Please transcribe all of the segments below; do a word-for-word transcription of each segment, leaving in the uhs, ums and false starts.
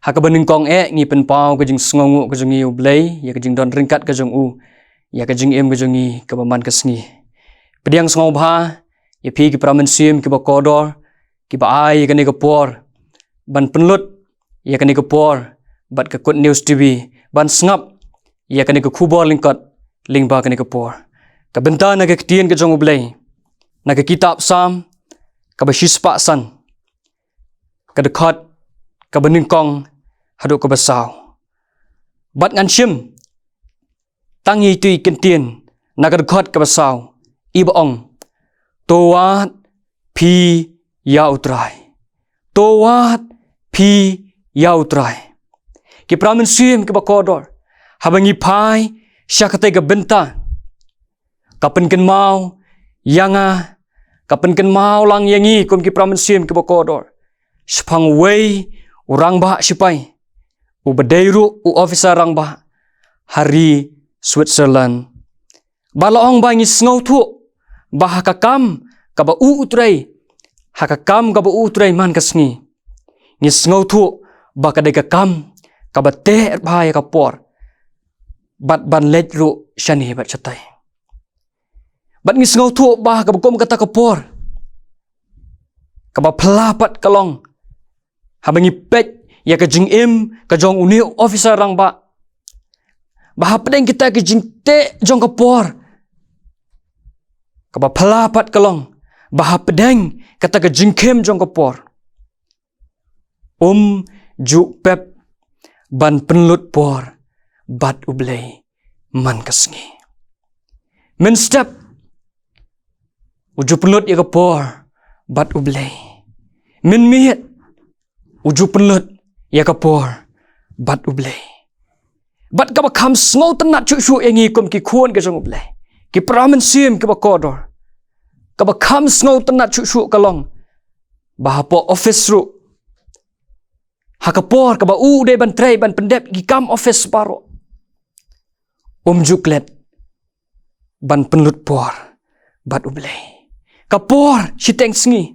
Ha kaba nyngkong eh ngi pynpaw ka jingsngewnguh ka jong ngi ïa U Blei, ïa ka jingdon ryngkat ka jong u ïa ka jingim ka jong ngi kaba man ka sngi. Pdiang sngewbha ïa phi ki para mynsiem kiba kordor, kiba ai ïa kane ka por ban pynlut ïa kane ka por bad ka Good News T V ban sngap ïa kane ka khubor lyngkot lyngba kane ka por. Ka bynta na ka ktien ka jong U Blei na ka kitab Salm kaba shispah san, ka dkhot kaba nyngkong haduh kaba saw. Bad ngan shim tang ïa itu i kyntien na ka dkhot kaba saw, iba ong: To wad phi ïa U Trai. To wad phi ïa U Trai. Ki para mynsiem kiba kordor, haba ngi phai sha katei ka bynta, ka pynkynmaw ïa nga, ka pynkynmaw lang ïa ngi kum ki para mynsiem kiba kordor shaphang uwei u rangbah shipai, uba dei ruh u officer rangbah ha ri Switzerland. Ba la ong ba ngi sngewthuh ba ha ka kam kaba u u trei, ha ka kam kaba u u trei man ka sngi, ngi sngewthuh ba ka dei ka kam kaba teh bha ïa ka por bad ban leit ruh shane bad shatei. Bad ngi sngewthuh ba kaba kum kata ka por kaba phylla pat ka long, haba ngi peit ïa ka jingim ka jong une u officer rangbah, ba hapdeng kita ki jingteh jong ka por, kaba phylla pat ka long ba hapdeng kata ka jingkhim jong ka por, um ju pep ban pynlut por bad U Blei man ka sngi. Mynstep u ju pynlut ïa ka por bad U Blei. Mynmiet u ju pynlut ïa ka por bad U Blei. Bad kaba kham sngewtynnat shuh shuh ïa ngi kum ki khun ka jong U Blei, ki para mynsiem kiba kordor, kaba kham sngewtynnat shuh shuh ka long ba hapoh office ruh, ha ka por kaba u dei ban trei ban pyndep ki kam office baroh, um ju klet ban pynlut por bad U Blei. Ka por shiteng sngi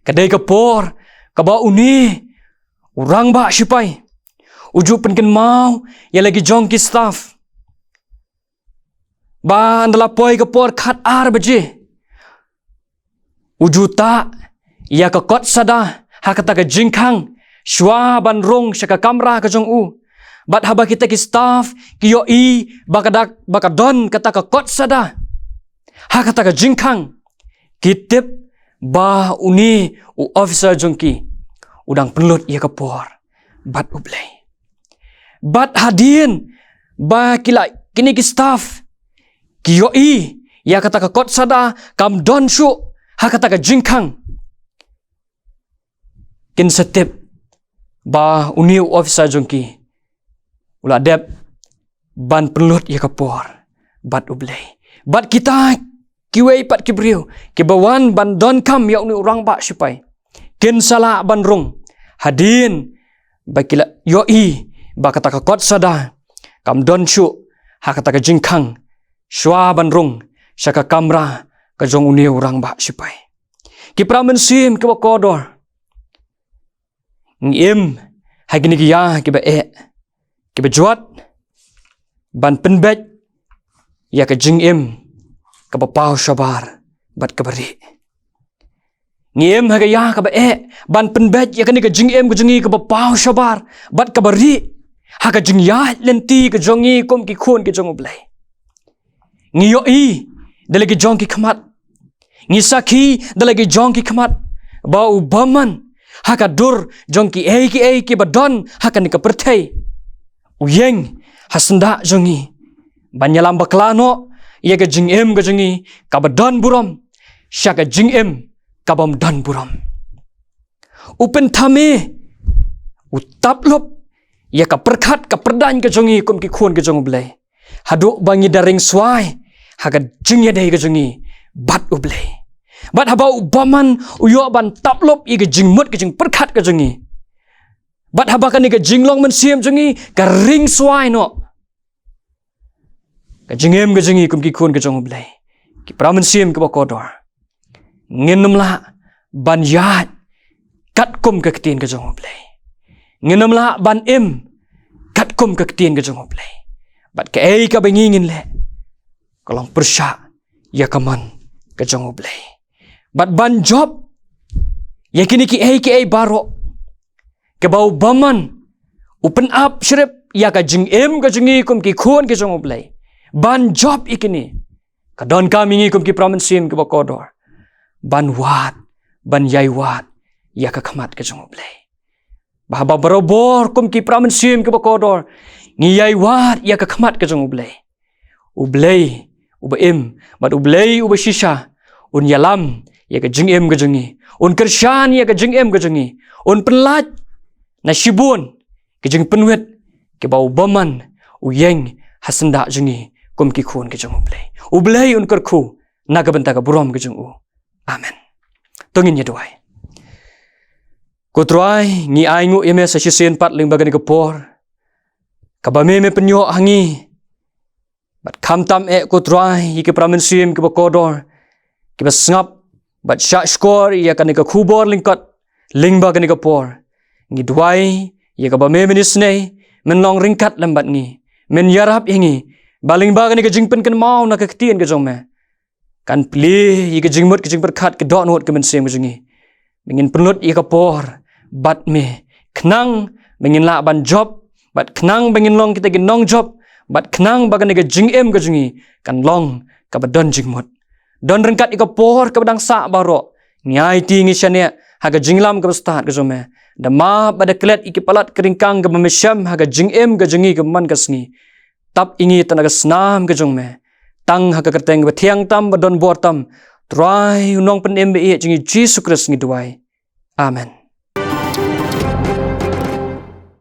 ka dei ka por kaba une u rangbah shipai u ju pynkynmaw ïa la ki jong ki staff ba ynda la poi ka por khat ar baje, u ju tah ïa ka kot sada ha kata ka jingkhang shuwa ban rung sha ka kamra ka jong u. Bad haba kita ki staff ki ïohi ba ka dak, ba ka don kata ka kot sada ha kata ka jingkhang, ki tip ba une u officer jong ki u dang pynlut ïa ka por bad U Blei. Bad hadien ba ki la, kine ki staff ki ïohi ïa kata ka kot sada kam don shuh ha kata ka jingkhang, kin sa tip ba une u officer jong ki u la dep ban pynlut ïa ka por bad U Blei. Bad kita kiwei pat ki briew kiba wan ban donkam ïa une u rangbah shipai kin sa lah ban rung hadien ba ki la ïohi ba kata ka kot sada kam don shuh ha kata ka jingkhang shuwa ban rung sha ka kamra ka jong une u rangbah shipai. Ki para mynsiem kiba kordor, ngi im ha kine ki ïa kiba eh, kiba jwat ban pynbeit ïa ka jingim kaba paw shabar bad kaba rieh. Ngi im ha ka ïa kaba eh ban pynbeit ïa kane ka jingim ka jong ngi kaba paw shabar bad kaba rieh ha ka jingïaid lynti ka jong ngi kum ki khun ki jong U Blei. Ngi ïohi da la ki jong ki khmat, ngi sakhi da la ki jong ki khmat ba u bymman ha ka dur jong kiei kiei kiba don ha kane ka pyrthei u ïeng ha syndah jong ngi ban ïalam bakla noh ïa ka jingim ka jong ngi kaba don burom sha ka jingim kabym don burom. U pynthame, u tap lup ïa ka pyrkhat ka pyrdaiñ ka jong ngi kum ki khun ka jong U Blei haduh ba ngi da ring swai ha ka jingïadei ka jong ngi bad U Blei. Bad haba u bymman u ïoh ban tap lup ïa ka jingmut ka jingpyrkhat ka jong ngi, bad haba kane ka jinglong mynsiem jong ngi ka ring swai noh, ka jingim ka jong ngi kum ki khun ka jong U Blei, ki para mynsiem kiba kordor, ngin ym lah ban ïaid katkum ka ktien ka jong U Blei. Ngin ym lah ban im katkum ka ktien ka jong U Blei. Bad kaei kaba ngi ngin leh ka long pyrshah ïa ka mon ka jong U Blei. Bad ban jop ïa kine kiei kiei baroh kiba u bymman u pynap shrip ïa ka jingim ka jong ngi kum ki khun ki jong U Blei. Ban jop ïa kine, ka donkam ïa ngi kum ki para mynsiem kiba kordor ban wad, ban ïai wad ïa ka khmat ka jong U Blei. Ba haba barabor kum ki para mynsiem kiba kordor ngi ïai wad ïa ka khmat ka jong U Blei, U Blei uba im bad U Blei uba shisha un ïalam ïa ka jingim ka jong ngi, un kyrshan ïa ka jingim ka jong ngi, un pynlait na shibun ki jingpynwit kiba u bymman u ïeng ha syndah jong ngi kum ki khun ki jong U Blei. U Blei un kyrkhu na ka bynta ka burom ka jong u. Amen. To ngin ïa duwai. Ko Trai, ngi ainguh ïa me sa shisien pat lyngba kane ka por kaba me me pynïoh ha ngi. Bad khamtam eh ko Trai ïa ki para mynsiem kiba kordor kiba sngap bad shah shkor ïa kane ka khubor lyngkot lyngba kane ka por. Ngi duwai ïa kaba me men isynei, men long ryngkat lem bad ngi, men ïarap ïa ngi ba lyngba kane ka jingpynkynmaw na ka ktien ka jong me kan plie ïa ka jingmut ka jingpyrkhat ka dohnud ka mynsiem ka jong ngi. Ba ngin pynlut ïa ka por bad me khnang ba ngin lah ban jop, bad khnang ba ngin long kita ki nongjop, bad khnang ba kane ka jingim ka jong ngi kan long kaba don jingmut. Don ryngkat ïa ka por kaba dang sah baroh, ngi aiti ngi shaniah ha ka jinglam kaba stad ka jong me. Da map bad da klet ïa ki palat ki ryngkang kaba me shem ha ka jingim ka jong ngi ka man ka sngi. Tap ïa ngi tang na ka snam ka jong me. Tang ha ka kyrteng ba thiang tam ba don bor tam, Trai u nongpynim ba ïeit jong ngi Jisu Khrist ngi duwai. Amen.